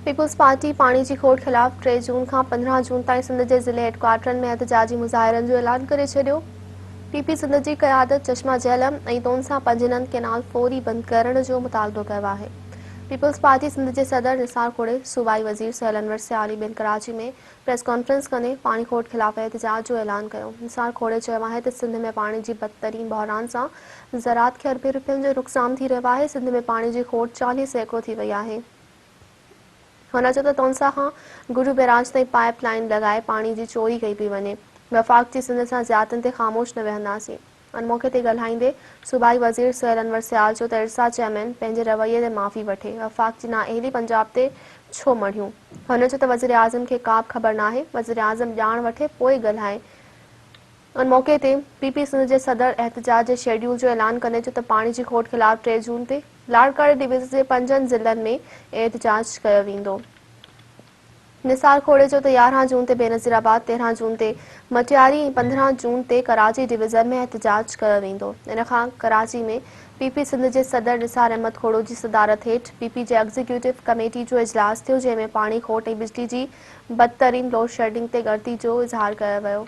Peoples party پاڻي جي کوٽ خلاف ٽي جون کان 15 جون تائين سنڌ جي ضلعي هيڊڪوارٽرن ۾ احتجاجي مظاهرن جو اعلان ڪري ڇڏيو. پي پي سنڌ جي قيادت چشما جهلم ۽ تونسا پنجنند ڪئنال فوري بند ڪرڻ جو مطالبو ڪيو آهي. پيپلز پارٽي سنڌ جي صدر نثار کوڙي، صوبائي وزير سهيل انور سيال ۽ ٻين ڪراچي ۾ پريس ڪانفرنس ڪندي پاڻي کوٽ خلاف احتجاج جو اعلان ڪيو. نثار کوڙي چيو آهي ته سنڌ ۾ پاڻي جي بدترين بحران سان زراعت کي اربين رپين جو نقصان ٿي رهيو آهي، سنڌ ۾ پاڻي جي کوٽ 40% ٿي وئي آهي. هن چيو ته تونسا کان گرو بئراج تائين پائيپ لائين لڳائي پاڻي جي چوري ڪئي پئي وڃي، وفاق جي سنڌ سان زيادتين تي خاموش نه ويهنداسين. ان موقعي تي ڳالهائيندي صوبائي وزير سهيل انور سيال چيو ته ارسا چيئرمين پنهنجي رويي تي معافي وٺي، وفاق جي نااهلي پنجاب تي ڇو مڙهيون؟ هن چيو ته وزيراعظم کي ڪابه خبر ناهي، وزيراعظم ڄاڻ وٺي پوء ڳالهائي. ان موقعي تي پي پي سنڌ جي صدر احتجاج جي شيڊيول جو اعلان ڪندي چيو ته پاڻي جي کوٽ خلاف ٽي جون تي لاڙڪاڻي ڊويزن جي پنجن ضلعن ۾ احتجاج ڪيو ويندو. نثار کوڙي چيو ته 11 جون تي بينظير آباد، 13 جون تي مٽياري ۽ 15 جون تي ڪراچي ڊويزن ۾ احتجاج ڪيو ويندو. ان کان ڪراچي ۾ پي پي سنڌ جي صدر نثار احمد کوڙو جي صدارت هيٺ پي پي جي ايگزيڪيوٽو ڪميٽي جو اجلاس ٿيو جنهن ۾ پاڻي کوٽ ۽ بجلي جي بدترين لوڊشيڊنگ تي ڳڻتي جو اظهار ڪيو ويو.